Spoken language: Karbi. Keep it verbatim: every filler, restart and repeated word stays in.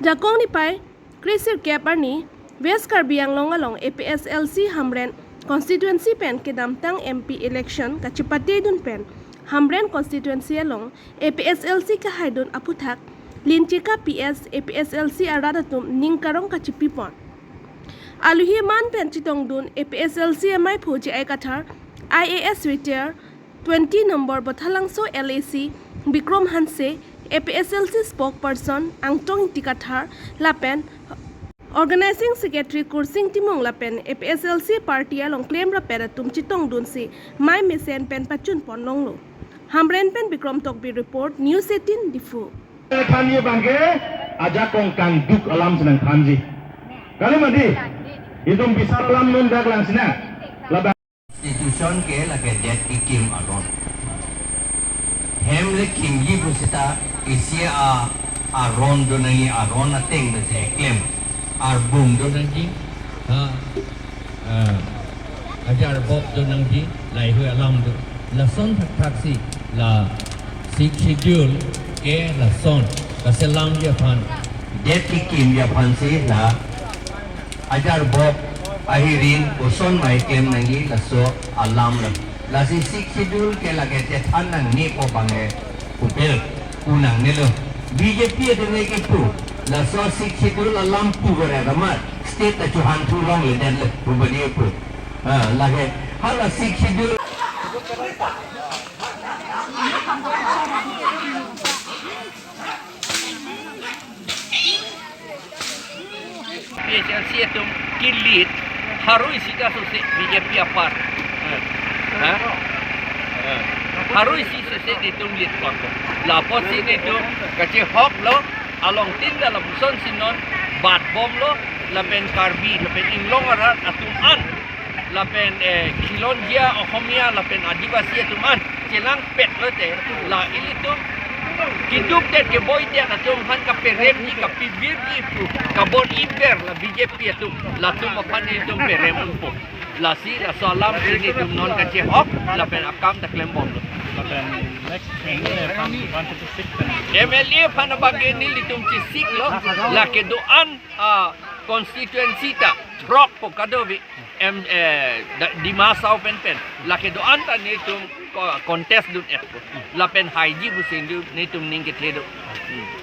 Jakong niphai kresirkep arni West Karbi Anglong along A P H L C Hamren constituency pen kedamtang M P election kachepatedun pen Hamren constituency along A P H L C kahaidun aphuthak Lincheka P S A P H L C arat atum ning karong kachepipon. Aluhi man pen chetongdun A P H L C amaiphu J I Kathar, I A S retire, twenty number Bothalangso L A C Bikrom Hanse, A P H L C spokesperson Angtong Ingti Kathar lapen Organizing Secretary Kursing Timung lapen A P H L C party along klemrappet atum chetongdunsi mei mesen pen pachunpon longlo. Hamren pen Bikrom Tokbi report, News eighteen Diphu. Thanji abangke ajakong kangduk alam si nangthanji. Kali mati. Itum bisar alam non dak lang sina. Laba. Constitution ke lake det kekim aron. Hem le kimji pusita isi a aron do nangji, aron ateng do si klem. Arbung do nangji. Ha. Ah, ajarbop do nangji, laheihui alam do. Lason thakthak si la Sixth Schedule ke lason kaselamji aphan, det kekimji aphan si la ajarbop ahirin koson mei klem nangji laso alam lo. Lasi Sixth Schedule ke lake chethan nangne pu abangke pupel pu nangnelo. B J P atum le kipu laso Sixth Schedule alam pu gore amat state ta chuhan thu longledetlo pu badi pu. Ah, lake hala Sixth Schedule. P H L C atum ke-lead, harui sita sose B J P apar. Eh. Ha? Eh. Harui si sose netum lead korpo. Lapusi netum kachehoklo, along tinda lapuson si non batbomlo, lapen Karbi, lapen Inglong arat atum an, lapen, eh, Khilonjia Ohomia lapen Adivasi atum an chelangpetlote, la ilitum kedukdet keboidet atum aphan kaperemji, kapibirji pu kabor-iber la B J P atum, latum aphan ilitum perem unpo. Lasi laso alam si netum non kachehok lapen akam ta klembomlo. Lapen next M L A aphan, one thirty-six pen. M L A aphan abangke nelitum chesiklo, lake do-an a constituency ta throkpo kadokave, em, eh, da-, Dima Hasao pen pen. Lake do-an ta netum co-, contest dun-etpo. Lapen haiji pusi netum ning kethe do. Hmm.